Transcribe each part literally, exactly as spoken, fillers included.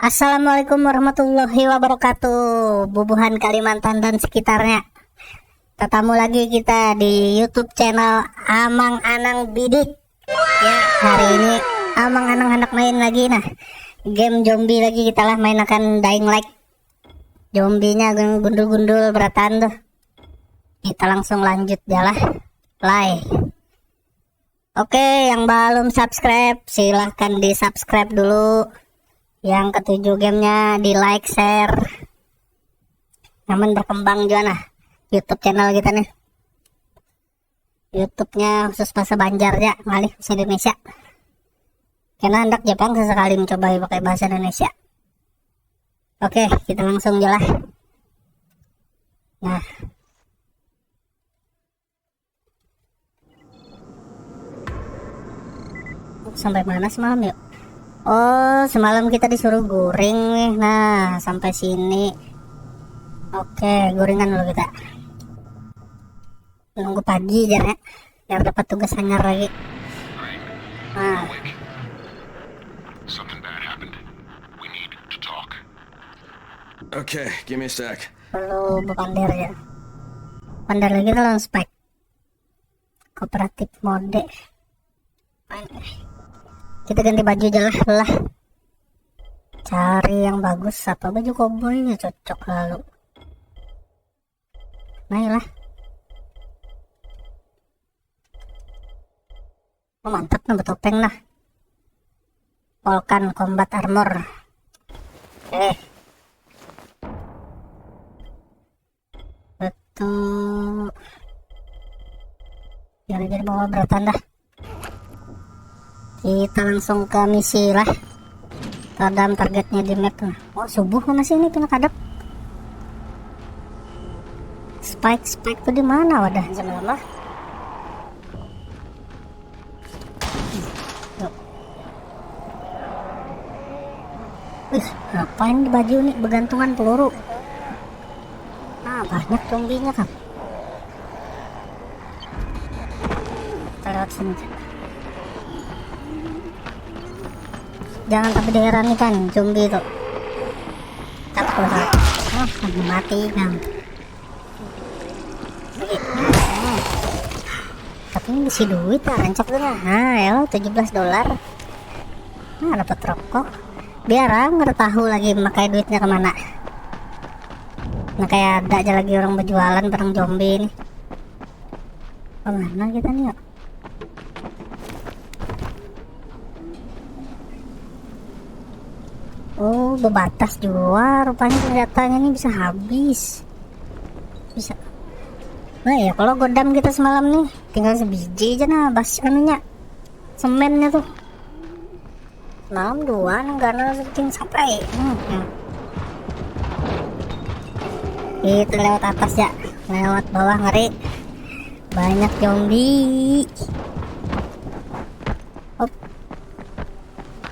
Assalamualaikum warahmatullahi wabarakatuh, bubuhan Kalimantan dan sekitarnya. Tetamu lagi kita di YouTube channel Amang Anang Bidik. Ya, hari ini Amang Anang hendak main lagi nah. Game zombie lagi kita lah, main akan Dying Light. Zombinya gundul-gundul berataan tuh. Kita langsung lanjut ya lah. Play. Oke, yang belum subscribe, silahkan di-subscribe dulu. Yang ketujuh gamenya di-like, share. Namun berkembang juga nah YouTube channel kita nih. YouTube-nya khusus bahasa Banjar ya, ngalih bahasa Indonesia. Karena hendak Jepang sesekali mencoba pakai bahasa Indonesia. Oke, kita langsung aja lah. Nah. Sampai mana semalam yuk? Oh, semalam kita disuruh guring nih. Nah, sampai sini. Oke, guringan dulu kita. Nunggu pagi aja ya. Biar dapat tugas hanyar lagi. Nah. Something bad happened. We need to talk. Okay, give me a sec. Perlu bepander ya. Pander lagi tuh lawan Spike. Kooperatif mode. Kita ganti baju aja lah, lah. Cari yang bagus, apa baju cowboy ya cocok lalu. Nah, lah. Oh, mantap nah, betopeng nah. Volcan Combat Armor. Eh. Betul. Jangan jadi bawa beratan dah. Kita langsung ke misi lah. Tadam targetnya di map lah. Oh, subuh masih ini pina kadap. Spike, Spike tuh di mana wadah jam lama? Yuk. Wih, ngapain di baju nih begantungan peluru? Nah, banyak zombinya kan. Kita lewat sini aja. Jangan tapi diherani kan zombie tuh. Takut. Ah, mati kan. Tapi ini isi duit lah, rancak tuh lah. Nah, ya tujuh belas dolar. Nah, dapat rokok. Biar orang kada tahu lagi makai duitnya kemana. Nah, kayak ada aja lagi orang berjualan barang zombie ini. Kemana kita nih yuk? Oh, bebatas juga rupanya senjatanya nih, bisa habis. Bisa. Nah ya, kalau godam kita semalam nih tinggal sebiji aja nah, bas anunya, semennya tuh. Semalam dua nang ganal saking sampai. Hmm, hmm. Kita lewat atas ya, lewat bawah ngeri. Banyak zombie. Hop.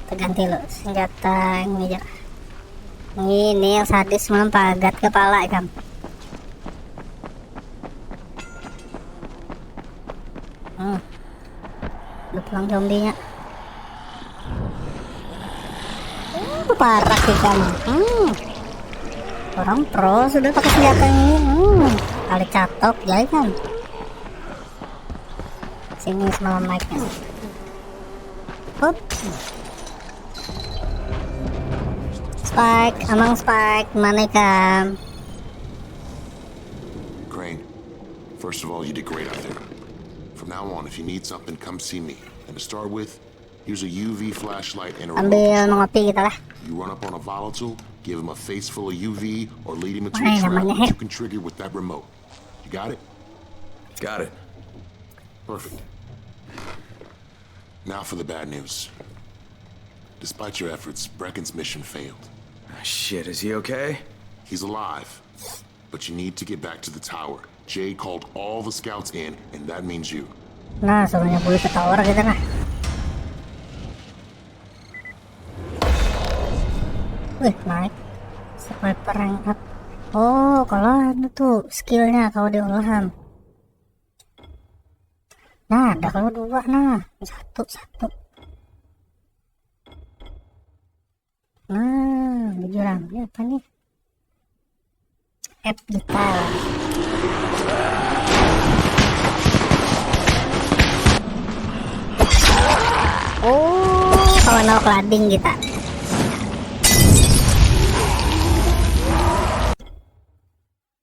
Kita ganti lo senjata ini aja. Ini yang sadis semalam pagat kepala ikam. Hmm. Udah pulang zombinya. Hmm, parak ikam. Hmm. Orang pro sudah pakai senjata ini. Hmm. Kali catok, jadi kan. Sini semalam mic-nya. Hop. Spike, Amang Spike, mana ikam? Crane, first of all, you did great out there. From now on, if you need something, come see me. And to start with, here's a U V flashlight and a remote Ambil control. Mengopi kita lah. You run up on a volatile, give him a face full of U V, or lead him into Mana a trap namanya, that heh? You can trigger with that remote. You got it? Got it. Perfect. Now for the bad news. Despite your efforts, Brecken's mission failed. Ah, shit, is he okay? He's alive, but you need to get back to the tower. Jade called all the scouts in, and that means you. Nah, suruhnya bulu ke tower kita nah. Wih, naik. Sniper rank up. Oh, kalau anu tuh skillnya kalau diolahan. Nah, ada kalau dua nah. Satu, satu. Nah, Jurang ini apa nih? App gitar. Oh, kawan awak lading kita.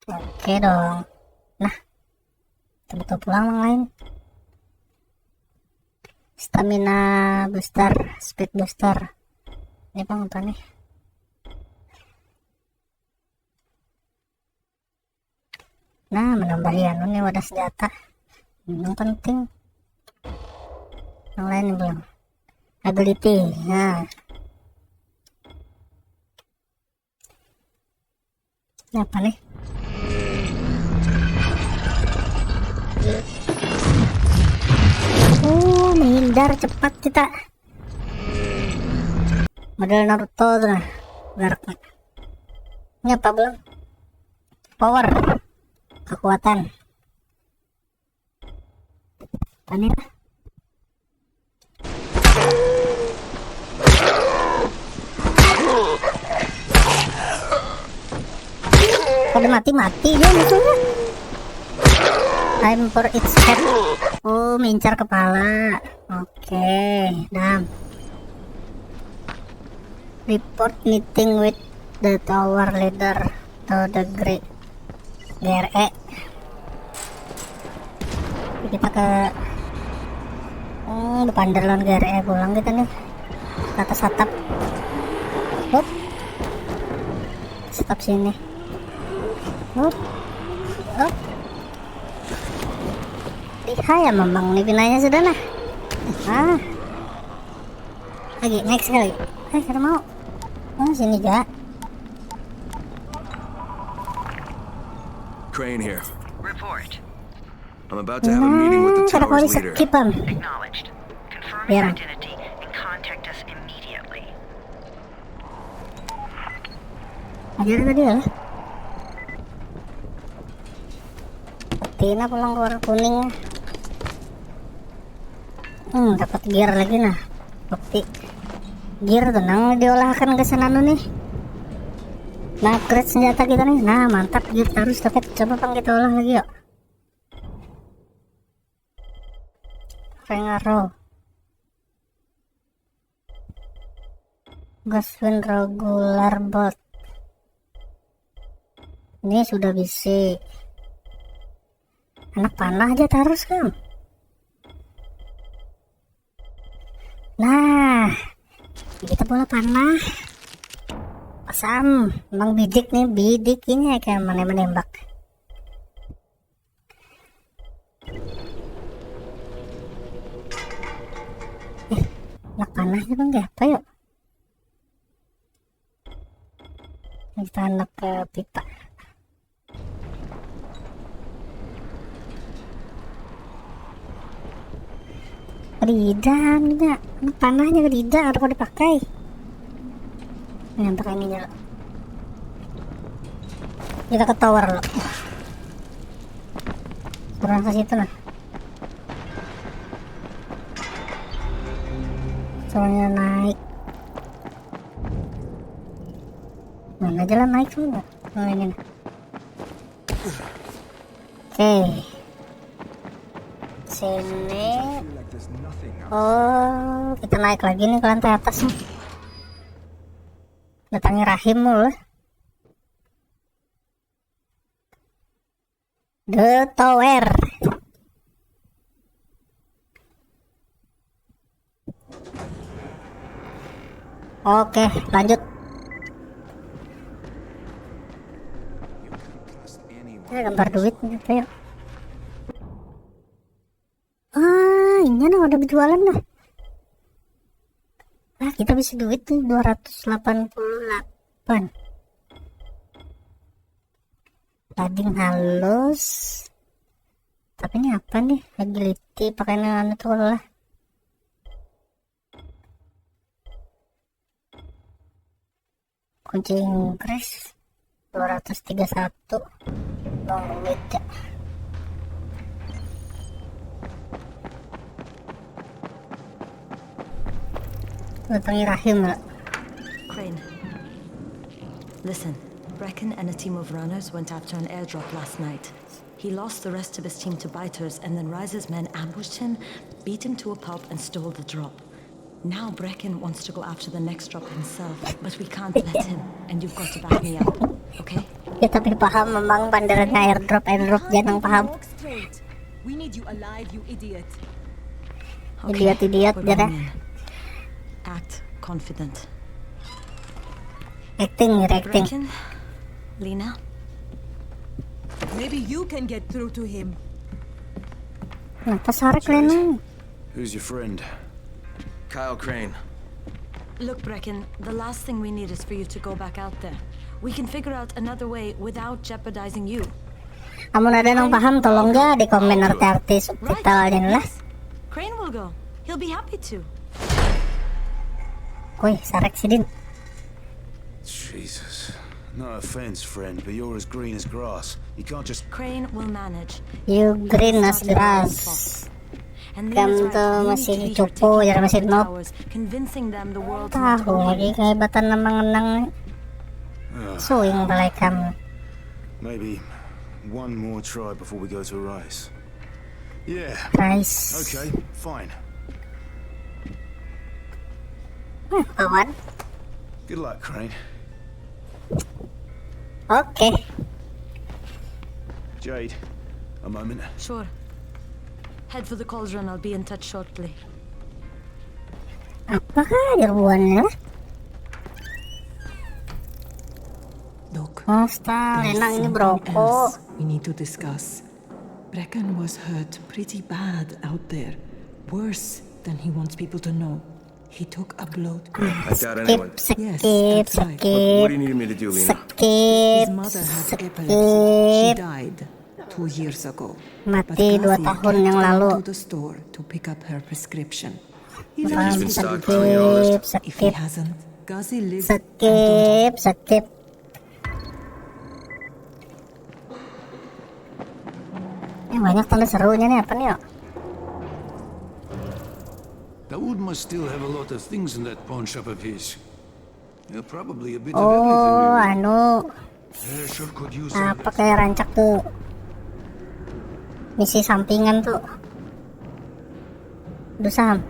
Oke dong. Nah, terbuka pulang yang lain. Stamina booster, speed booster. Ini pang apa nih? Nah, menambahi anu nih, wadah senjata. Yang penting. Yang lain belum. Ability. Nah. Ini apa nih? Oh, menghindar cepat kita. Model Naruto tuh nah, geraknya. Ini apa belum? Power, kekuatan. Apa nih lah? Kada mati-mati dia musuhnya. Aim for its head. Oh, mengincar kepala. Oke, dam. Report meeting with the tower leader to the Gre-, G R E. Kita ke, hmm, bepander lawan G R E pulang kita nih. Ke atas atap. Hup. Atap sini. Hup. Hup. Lihai ya memang nih pinanya sudah nah. Ah. Lagi, naik sekali. Eh, kada mau. Oh, sini ja. Crane here. Report. I'm about to have a meeting with the Nah, kada tower's boleh leader. Skip am. Acknowledged. Confirm his Biar. Identity and contact us immediately. Ajar tadi ya. Tina pulang ke warna kuning. Hmm, dapat gear lagi nah. Bukti gear tenang diolahkan ke sana nih. Nah, upgrade senjata kita nih. Nah, mantap, gear terus dapat. Coba pang kita olah lagi yuk. Rank arrow. Ghost Wind Regular Bolt. Ini sudah bisi. Anak panah aja terus kan. Nah, kita bola panah. Pasang, memang bidik nih, bidik ini kayak mana menembak. Eh, anak panahnya bang kayak apa yuk? Kita anak ke pipa. Kedida anunya, anak panahnya kedida, ada kau dipakai. Nah, pakai ini dulu. Kita ke tower lo. Kurang ke situ nah. Soalnya naik. Mana jalan naik sana? Oh, ini nah. Oke. Sini. Oh, kita naik lagi nih ke lantai atas nih. Datangi Rahim mulu. The Tower. Oke, lanjut. Ya, gambar duit gitu yuk. Ah, ini nah ada berjualan nah. Ah, kita bisa duit nih dua ratus delapan puluh delapan. Lading halus. Tapi ini apa nih? Agility pakai anu tuh lah. Kunci Inggris dua ratus tiga satu. Bang duit ya. Datangi Rahim lah. Crane. Listen, Brecken and a team of runners went after an airdrop last night. He lost the rest of his team to biters, and then Rais's men ambushed him, beat him to a pulp, and stole the drop. Now Brecken wants to go after the next drop himself, but we can't let him, and you've got to back me up, okay? Ya tapi paham memang panderan airdrop airdrop jangan paham. Walk straight. We need you alive, you idiot. Idiot idiot We're jar. Going in. Act confident. Acting jar acting. Brecken, Lena, Maybe you can get through to him. Kenapa sarek Lena? Who's your friend? Kyle Crane. Look, Brecken, the last thing we need is for you to go back out there. We can figure out another way without jeopardizing you. Amun ada nang paham tolong ya di komen arti-arti subtitle aja lah. Crane will go. He'll be happy to. Woi, sarek sidin. Jesus. No offense, friend, but you're as green as grass. You can't just. Crane will manage. You green as grass. And Kamu Lena's tuh right. You masih need to be here cupu taking ya out masih the noob. towers, convincing them the world's Tahu not lagi kehebatan nang mengenang. Suing balai kamu. Maybe one more try before we go to Rise. Yeah. Rise. Okay, fine. Hmm, kawan. Good luck, Crane. Oke. Jade, a moment. Sure. Head for the cauldron. I'll be in touch shortly. Apakah ada buannya? Look, Hostel, there's enak ini something broko. Else we need to discuss. Brecken was hurt pretty bad out there. Worse than he wants people to know. He took a blow to I doubt anyone. Skip, Yes, skip, that's right. What, what do you skip, needed me to do, Lena? His skip, mother has epilepsy. She skip. Died two years ago. Mati dua tahun yang lalu. To the store to pick up her prescription. He's been Skip, stockpiling all this. skip, If he skip, hasn't, Gazi lives. skip, skip. Ini banyak tanda serunya nih apa nih? Yuk? Daoud must still have a lot of things in that pawn shop of his. Yeah, probably a bit Oh, of everything. Anu, Herschel could use some apa kayak rancak tuh? Misi sampingan tuh. Duh Sam.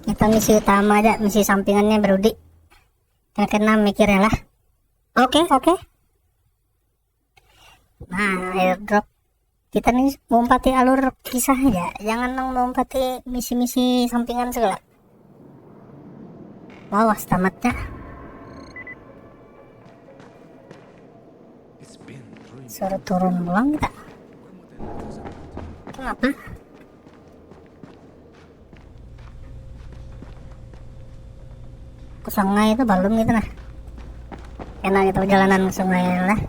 Kita misi utama aja, misi sampingannya Brudi. Yang kena mikirnya lah. Oke, oke. Nah, airdrop. Kita nih mengumpati alur kisah aja. Jangan nang mengumpati misi-misi sampingan segala. Lawas tamatnya. Suruh turun pulang kita. Kenapa? Ke sungai itu belum gitu nah. Enak gitu perjalanan ke sungai lah.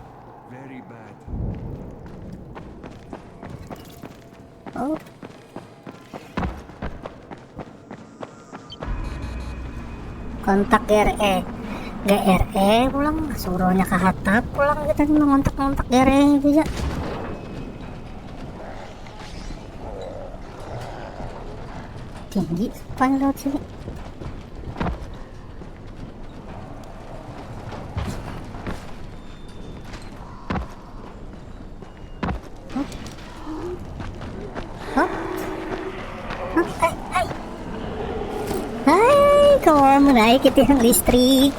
Oh. Kontak G R E. G R E pulang, suruhnya ke Hatab pulang kita cuma ngontak-ngontak G R E itu aja. Tinggi paling lewat sini. Hop. Hop, ai, ai. Hai, kawa menaiki tiang listrik.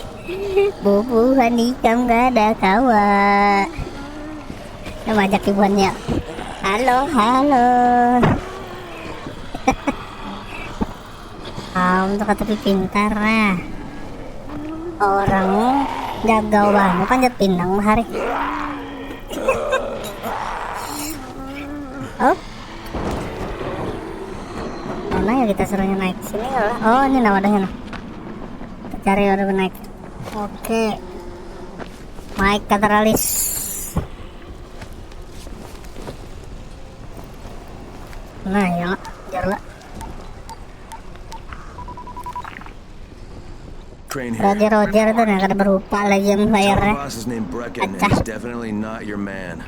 Bubuhan ikam kada kawa. Kita ajak ibuannya. Halo, halo. Kamu tuh katapi pintar nah. Orang jagau banget panjat pinang bahari. Oh. Mana ya kita suruhnya naik sini ya lah. Oh, ini nah wadahnya nah. Kita cari wadah naik. Oke. Naik kataralis. Nah, ya lah, jar lah. Crane here. Roger Roger tuh nah kada berupa lagi yang Tell the bayarnya. Boss his name Brecken, and he's definitely not your man.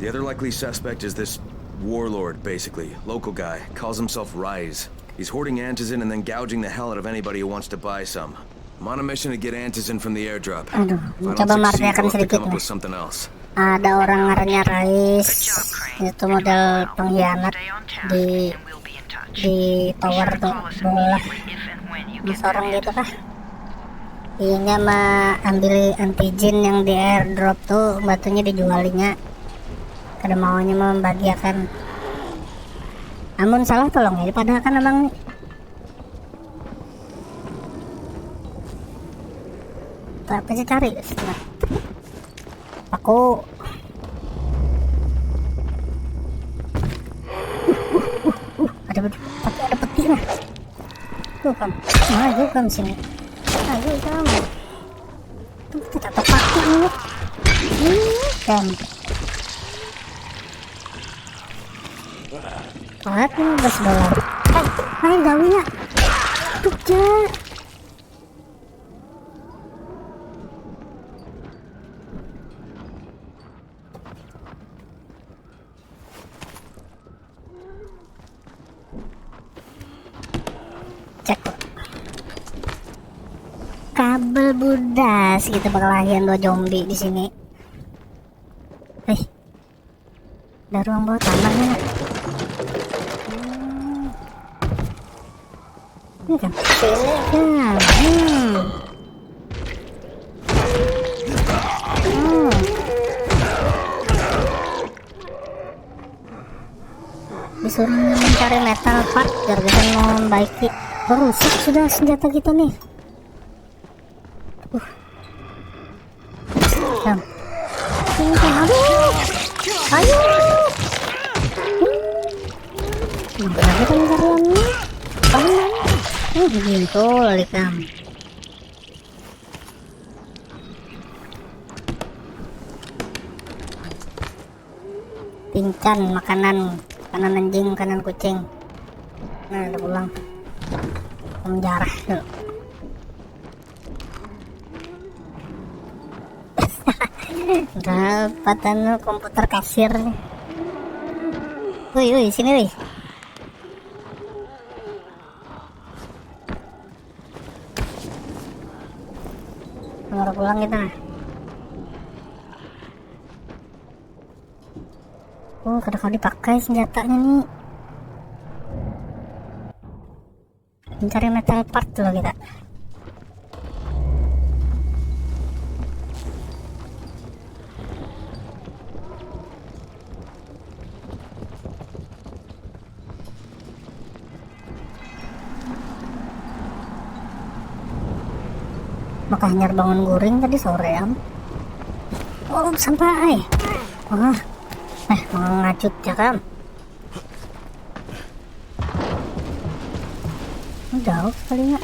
The other likely suspect is this warlord, basically. Local guy. Calls himself Rise. He's hoarding antizin and then gouging the hell out of anybody who wants to buy some. I'm on a mission to get antigen from the airdrop. Aduh, coba martiakan sedikit nih. Ada orang ngarannya Rais, itu model pengkhianat di di tower tuh, bola, seorang gitu kah. Inya ambil antigen yang di airdrop tuh, batunya dijualinya, kada maunya membagiakan. Amun salah tolong ya, padahal kan emang tak apa sih cari. Aku ada, tapi ada peti lah. Tuh kan, maju kan sini, maju kan. Tuh, kita tak pakai ini. Ini kan. Pahat lima belas dolar. Hai, hai gawinya. Tuh, cek. Cek. Kabel budas gitu, bakal lahian dua zombie di sini. Hei. Ada ruang bawah tanah ya. Hmm. Ini kan. Sini kan. Hmm. Hmm. Disuruhnya mencari metal part biar bisa membaiki. Oh, rusak sudah senjata kita nih. Uh. Sam. Ini kan, aduh. Ayo. Hmm. Nah, berapa kan karyawannya? Paling mana? Oh, begitu, lalikam. Pincan makanan, makanan anjing, makanan kucing. Nah, ada pulang. Penjarah tuh. Dapat anu komputer kasir nih. Woi, woi, sini woi. Nomor pulang kita. Oh, kada kau dipakai senjatanya nih. Mencari metal part dulu kita. Maka hanyar bangun guring tadi sore am. Oh, sampai. Wah, eh, mengacut ya kam. Jauh sekalinya.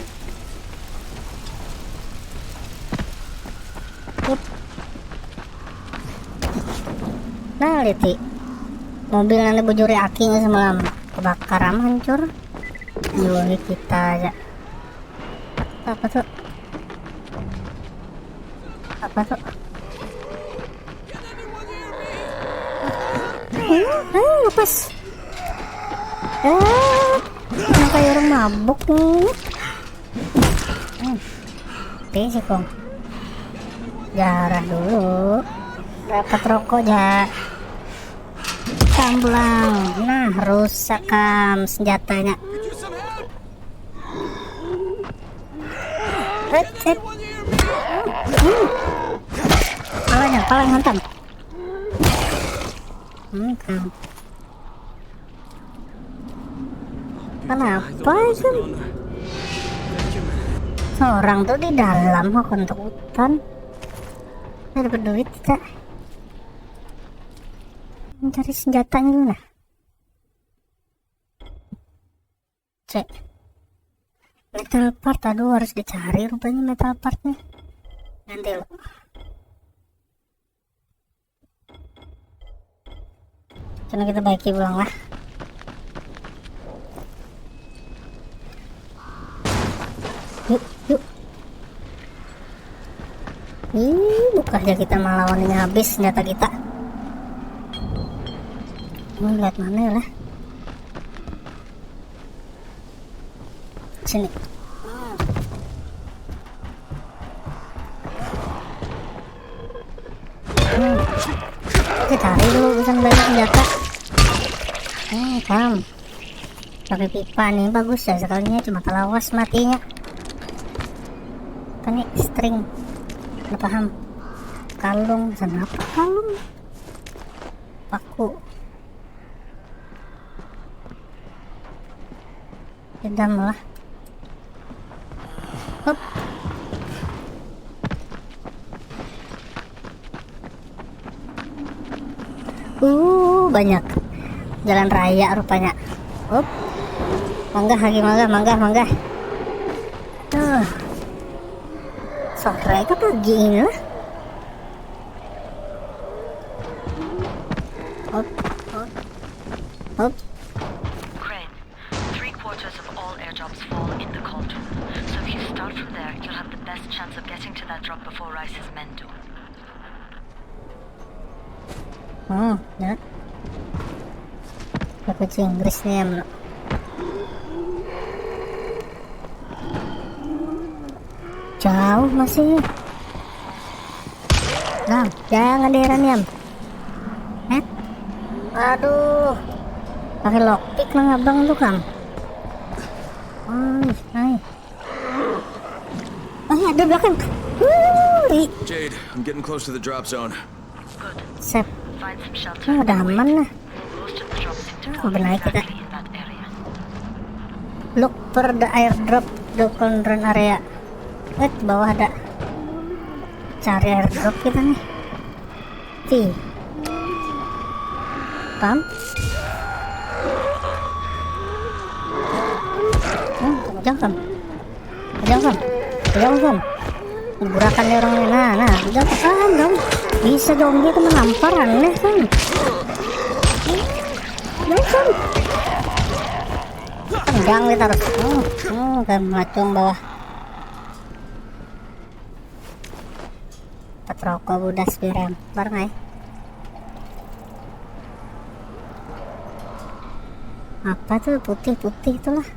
Hup. Nah, liti. Mobil nang dibujuri akinya semalam kebakaran hancur. Nyuhi kita aja. Apa tuh? Apa tuh? Ayo, ayo, lepas. Eh, kayak orang mabuk nih. Hmm. Pisi kong. Jarah dulu. Dapat rokok ja. Sambulang. Nah, rusak kam senjatanya. Hei, hei. Hmm. Palanya, palanya hantam. Hmm, kam. Kenapa itu? Seorang tuh di dalam kok untuk hutan. Ada berduit kita. Mencari senjatanya dulu lah. Cek. Metal part, aduh, harus dicari rupanya metal partnya. Nanti lo. Karena kita baiki pulang lah. Yuk, yuk. Ih, buka aja kita melawannya habis senjata kita. Ini lihat mana ya lah. Sini. Cari dulu urusan banyak senjata. Eh, paham. Pakai pipa nih bagus ya, sekalinya cuma talawas matinya. Apa nih, string? Nggak paham. Kalung, sana apa kalung? Paku. Idam lah. Hup. Uh, banyak. Jalan raya rupanya. Hup. Mangga lagi, mangga, mangga, mangga. Tuh. Sore ke pagi ini lah. Hup, hup, hup. Crane, three quarters of all airdrops fall in the cauldron. So if you start from there, you'll have the best chance of getting to that drop before Rice's men do. Hmm, ya. Bahasa Inggris nih, em. Jauh masih. Nah, jangan diheran, em. Eh? Aduh. Pakai lockpick nang abang tuh, Kang. Ay, ay. Ay, ada belakang. Wuh, ri. Jade, I'm getting close to the drop zone. Good. Sip. Find some shelter. Oh, udah aman lah. Most of the drops seem to Oh, come benar kita. Exactly in that area. Look for the airdrop, the cauldron area. Eh, di bawah ada. Cari airdrop kita nih. Ti. Pam. Hmm, jangan. Jangan. Jangan. Gerakannya orangnya. Nah, nah, jangan, jangan. Bisa zombie itu menampar, aneh kan. Jangan. Tendang kita harus. Hmm, hmm, kayak melacung bawah. Empat rokok udah, spray rempar, ngai. Apa tuh putih-putih itulah?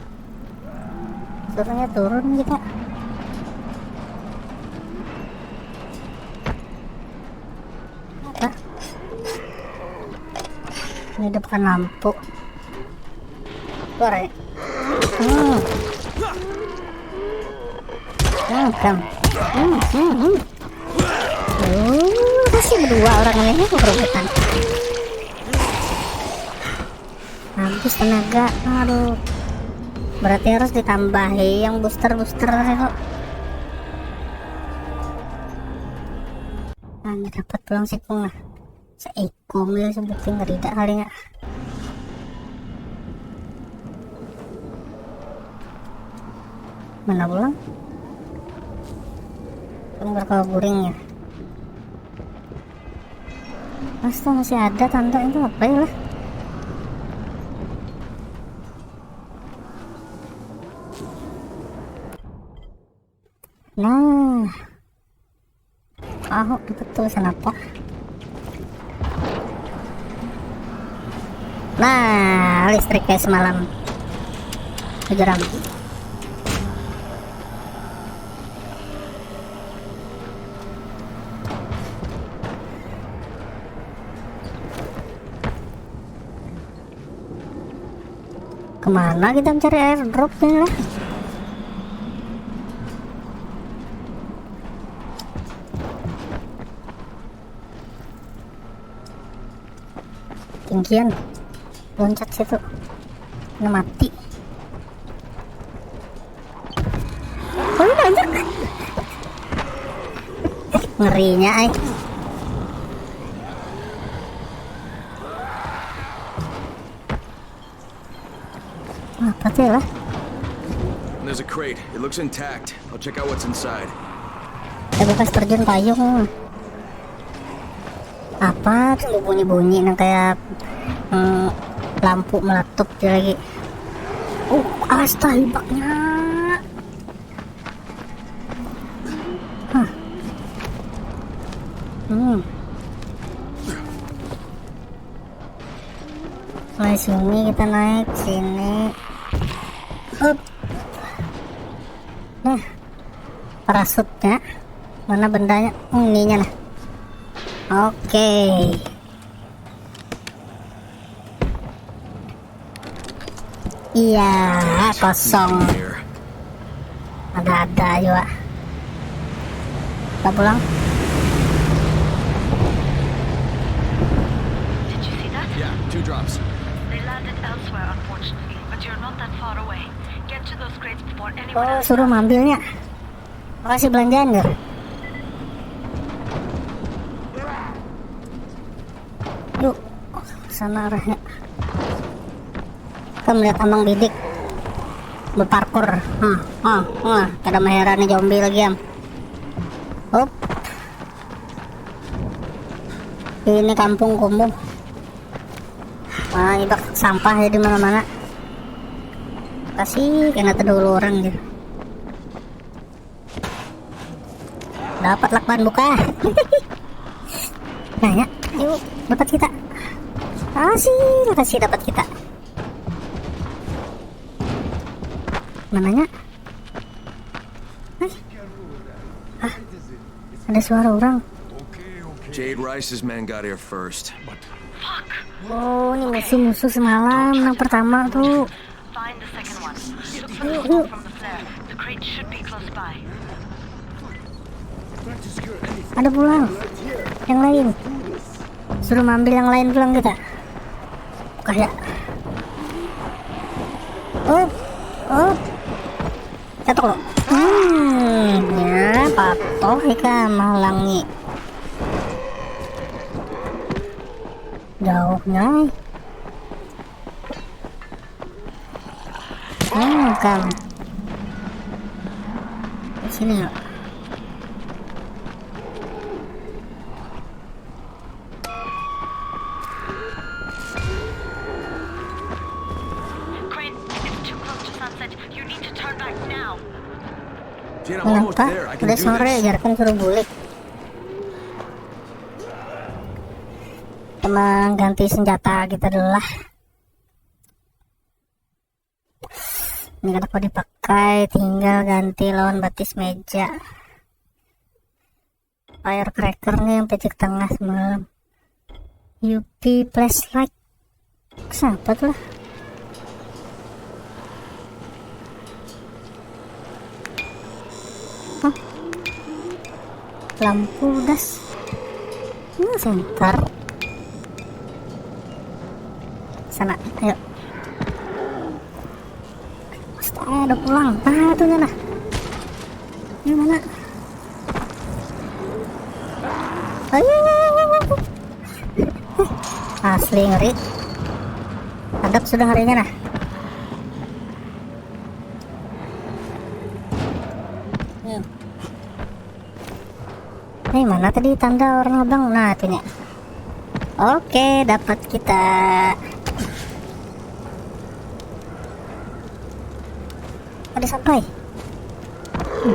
Suruhnya turun kita. Apa? Ini depan lampu. Keluar ya. Hmm. Hmm, kam. Hmm, hmm, hmm. Uh, kasih berdua orang ini aku berebutan. Habis tenaga, aduh. Berarti harus ditambahi yang booster-booster tadi kok. Nah, ini dapat pulang sikung lah. Seikung ya sebuting rida kalinya. Mana pulang? Kan berkau guring ya. Astaga, masih ada tanda itu apa ya lah? Nah. Aku dapat tulisan apa? Nah, listrik kayak semalam. Kejeram. Kemana kita mencari airdrop ini lah? Tinggian, loncat situ, kena mati. Oh, banyak. Ngerinya, ay. Apa tuh lah? There's a crate. It looks intact. I'll check out what's inside. Ada bekas terjun payung. Apa tuh bunyi-bunyi nang kayak, mm, lampu meletup dia lagi. Oh, astaga, hibaknya. Hah. Hmm. Mulai sini kita naik, sini. Hup. Nah, parasutnya. Mana bendanya? Hmm, ininya nah. Oke. Iya, kosong. Ada-ada juga. Kita pulang. Did you see that? Yeah, two drops. They landed elsewhere, unfortunately, but you're not that far away. Get to those crates before anyone Oh, else suruh does. Mambilnya. Makasih belanjaan, Gar. Yuk, sana arahnya. Kita melihat Amang Bidik berparkur. Hah, hah, hah. Kada mengherani zombie lagi, am. Hop. Ini kampung kumuh. Ah, ibak sampah ya di mana-mana. Kasih kena tedulu orang gitu. Dapat lakban buka. Nanya, yuk dapat kita. Kasih, kasih dapat kita. Mananya? Eh. Ah, ada suara orang. Jade Rice's men got here first. Oh, ini musuh-musuh semalam yang pertama tuh. Find the second one. Look for the smoke from the flare. The crate should be close by. Ada pulang. Yang lain. Suruh ambil yang lain pulang kita. Buka ya. Oh, oh. Satu kok. Hmm, ya patuh ikam halangi. Jauhnya. Hmm, kam. Sini yuk. Crane, it's too close to sunset. You need to turn back now. Jade, I'm almost Kenapa? There. I can Udah do sore, this. Jarkan suruh bulik. Kita mengganti senjata kita dulu lah. Ini kada mau dipakai, tinggal ganti lawan batis meja. Firecracker nih yang picik tengah semalam. U P flashlight. Siapa tuh lah? Hah? Lampu das. Nah, senter. Sana, ayo. Astaga, udah pulang. Ah, tuh nah. Ini mana? Ayo. Asli ngeri. Hadap sudah harinya nah. Hmm. Eh, mana tadi tanda orang abang? Nah, itunya. Oke, dapat kita. Ada sampai.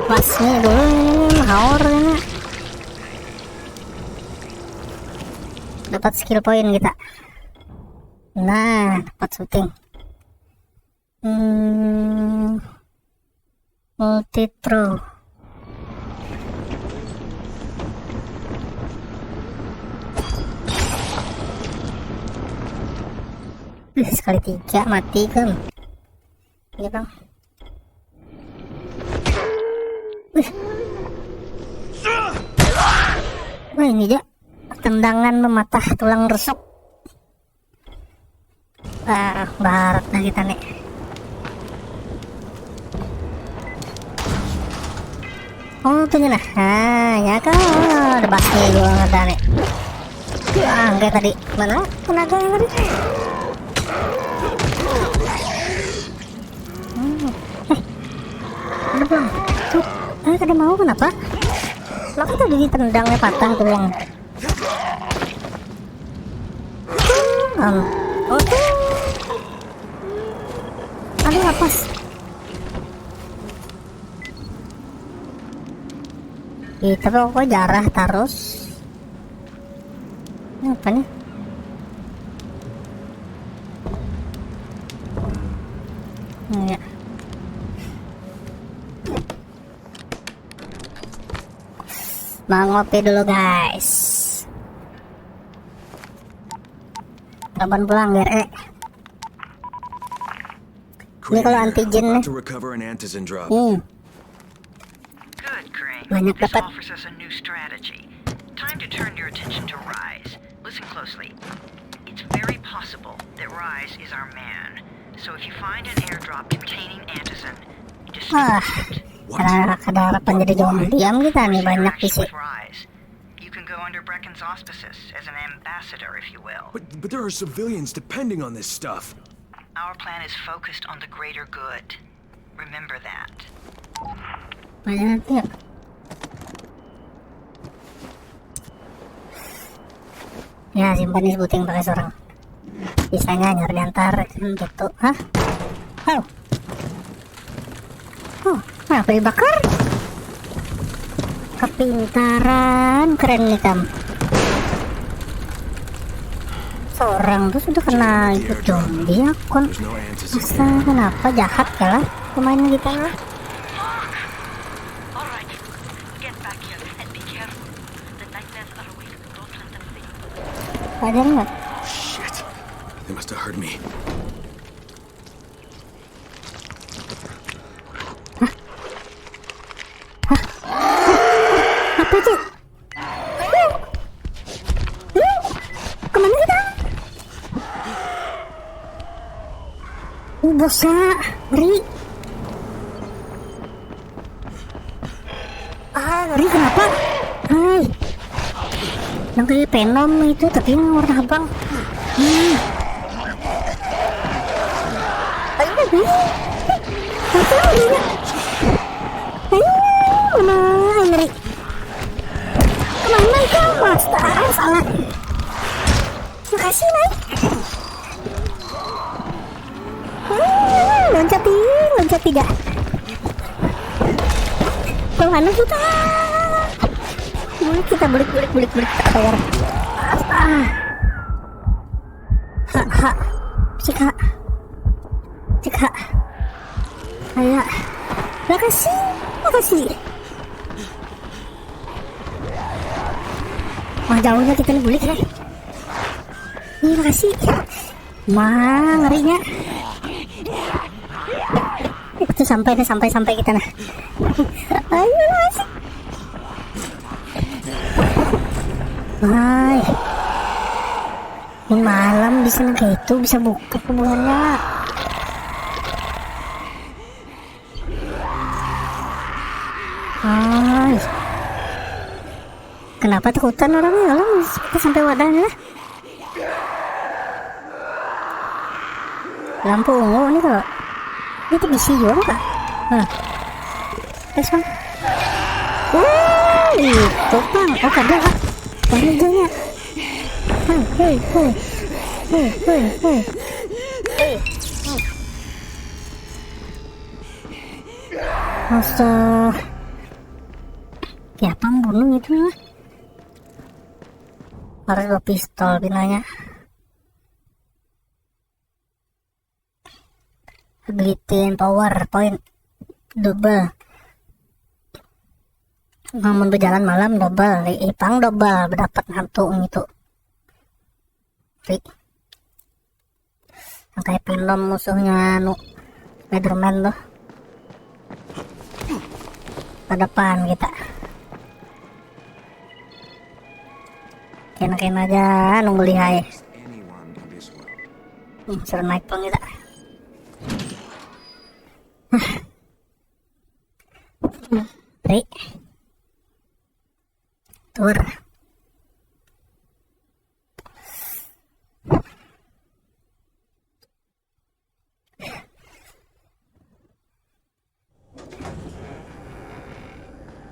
Basnya dulu ini, haur ini. Dapat skill point kita. Nah, dapat shooting. Hmm, multi throw. Wih, sekali tiga mati kan. Ini bang. Wih. Wah, ini aja. Tendangan mematah tulang rusuk. Ah, barat dah kita nih. Oh, tuh nah. Ah, ya kan. Ada basnya juga ada nih. Ah, enggak tadi. Mana tenaga yang tadi? Hmm. Eh. Ada pulang. Tuh. Eh, kada mau kenapa? Lah, kan tadi ditendangnya patah tulang. Am. Oh, tuh. Aduh, apa? Ih, tapi kok jarah terus? Ini apa nih? Enggak. Mau ngopi dulu, guys. Kapan pulang, Ger? Eh. Ini kalau antigen nih. Hmm. Good, Crane. Banyak dapat. This offers us a new strategy. Time to turn your attention to Rise. Listen closely. It's very possible that Rise is our man. So if you find an airdrop containing Antizin, destroy it. Wah, kada, kada harapan jadi jawab diam kita nih, banyak bisi. You can go under Brecken's auspices as an ambassador, if you will. But, but there are civilians depending on this stuff. Our plan is focused on the greater good. Remember that. Banyak ya. Ya, simpan nih sebuting pakai seorang. Bisanya nyari antar kan gitu. Hah? Oh. Oh, apa dibakar? Kepintaran, keren nih kam. Seorang tuh sudah kena itu zombie akun. Masa kenapa jahat ya lah pemain kita lah. Ada nggak? Shit. They must have heard me. Apa itu? Kemana kita? Bosa, ngeri. Ah, ngeri kenapa? Hai. Yang kayak Venom itu tapi yang warna abang. Hmm. Ayo, ayo. Ayo, ayo. Ayo, mana ngeri. Kemana itu? Astaga, salah. Makasih, Nay. Ah, loncat, ih, loncat tidak. Kemana kita? Bulik kita, bulik, bulik, bulik, bulik. Kita keluar. Ah. Ha, ha. Cik, ha. Cik, ha. Ayo. Makasih, makasih. Wah, jauhnya kita nih bulik ya. Ini makasih. Wah, ngerinya. Itu sampai nih, sampai sampai kita nah. Ayo masuk. Hai. Ini malam bisa nang kayak itu, bisa buka hubungannya. Hai. Kenapa takutan orangnya? Orang kita sampai wadahnya. Lampu ungu ni kalau. Ini tuh bisi juga kak. Nah. Terus kan. Wih, topang. Oh, kada kak. Yang hijaunya. Hei, hei, hei. Hei, hei, hei. Hei. Astaga. Siapa yang bunuh itu? Harus bawa pistol pinanya. Ability and power point double. Namun berjalan malam double, ipang double berdapat hantu itu. Ri. Yang kayak Venom musuhnya anu Spiderman tuh. Ke depan kita. Kena-kena aja nunggu lihai. Hmm, suruh naik pun kita. Ri. Tur.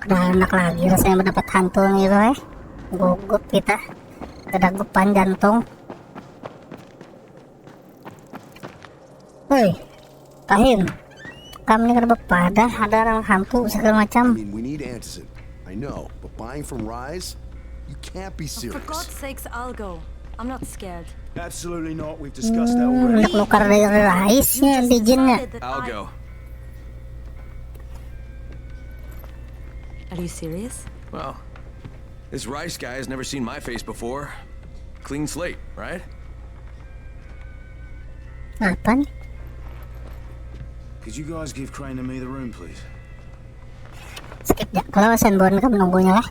Kada enak lagi rasanya mendapat hantu nih tuh eh. Gugup kita. Kedagupan jantung. Hei, Kahim. Kam ni kada bepadah ada orang hantu segala macam. I mean, we need Anderson. I know, but buying from Rise, you can't be serious. For God's sakes, I'll go. I'm not scared. Absolutely not. We've discussed that already. Nak nukar dari Rise nya antigennya. I'll go. Are you serious? Well, this Rise guy has never seen my face before. Clean slate, right? Apa nih? Could you guys give Crane and me the room, please? Skip ya, kalau Sanborn kan nunggunya lah.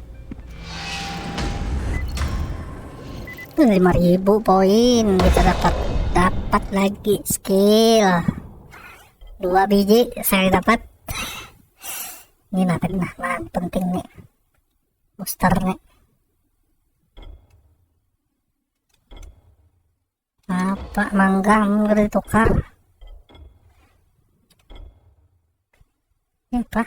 Lima ribu poin kita dapat, dapat lagi skill dua biji saya dapat. Ini nah, nah, nah penting nih booster nih. Apa mangga mun kada ditukar? Ini apa?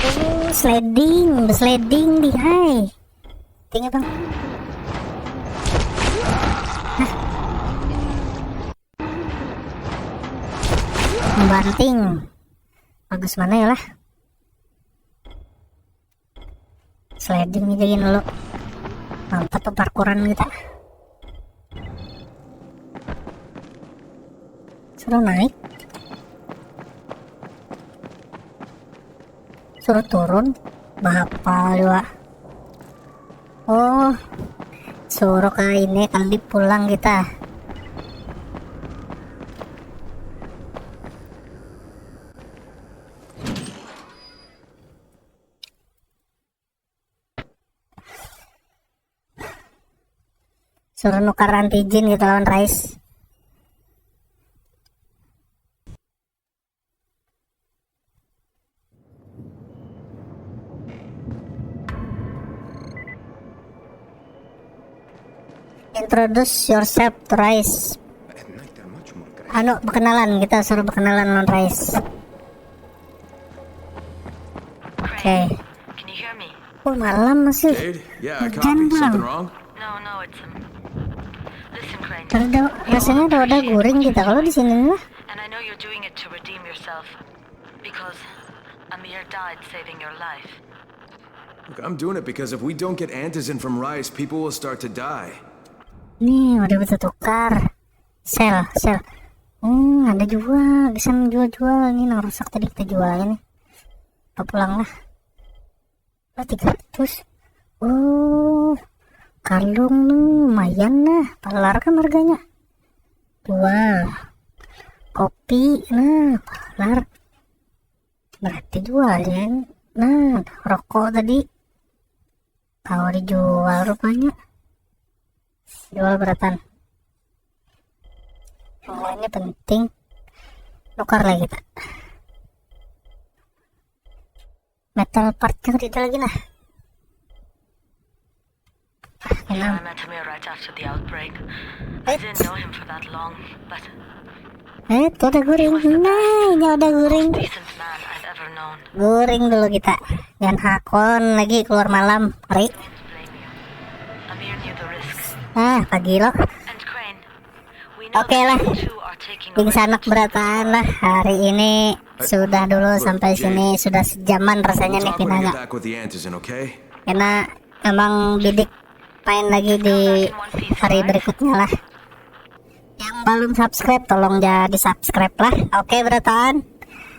Oh, sliding, sliding di hai. Tinggi bang. Nah. Membanting. Bagus mana ya lah? Sliding aja gini dulu. Mantap tuh parkuran kita. Suruh naik. Suruh turun. Bahapa juga. Oh. Suruh ke ini kali pulang kita. Suruh nukar antigen gitu lawan Rais. Introduce yourself to Rais. Anu, berkenalan, kita suruh berkenalan lawan Rais. Oke. Can you hear me? Oh, malam masih. Jade? Yeah, I Hujan copy. Something pulang. Wrong? No, no, it's um. Listen, Crane. Ada, rasanya ada wadah guring kita kalau di sini lah. And I know you're doing it to redeem yourself. Because Amir died saving your life. Look, I'm doing it because if we don't get Antizin from Rais, people will start to die. Nih, udah bisa tukar. Sel, sel. Hmm, ada juga, bisa jual-jual. Ini nang rusak tadi kita jual ini. Kita pulang lah. Oh, tiga ratus. Oh, kalung nih, lumayan nah. Palar kan harganya. Jual. Kopi, nah, palar. Berarti jual ya. Nah, rokok tadi. Tahu dijual rupanya. Jual beratan. Yang lainnya penting. Tukar lagi kita. Metal part yang tidak lagi nah. Ah, Yeah, kenapa? I met Amir right after the outbreak. I didn't know him for that long, but Eh, itu ada guring. Nah, ini ada guring. Decent man I've ever known. Guring dulu kita. Dan Hakon lagi keluar malam. Ri. Blame you. Amir knew the risks. Ah, pagi lo. And Crane, we know Oke lah. that you two are taking a Dingsanak risk. Berataan lah. Hari ini sudah dulu sampai sini, sudah sejaman rasanya nih Talk when I pinanya. Get back with the Antizin, okay? Karena emang bidik main lagi di hari berikutnya lah. Yang belum subscribe tolong jadi subscribe lah. Oke, Berataan.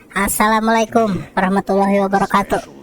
Assalamualaikum warahmatullahi wabarakatuh.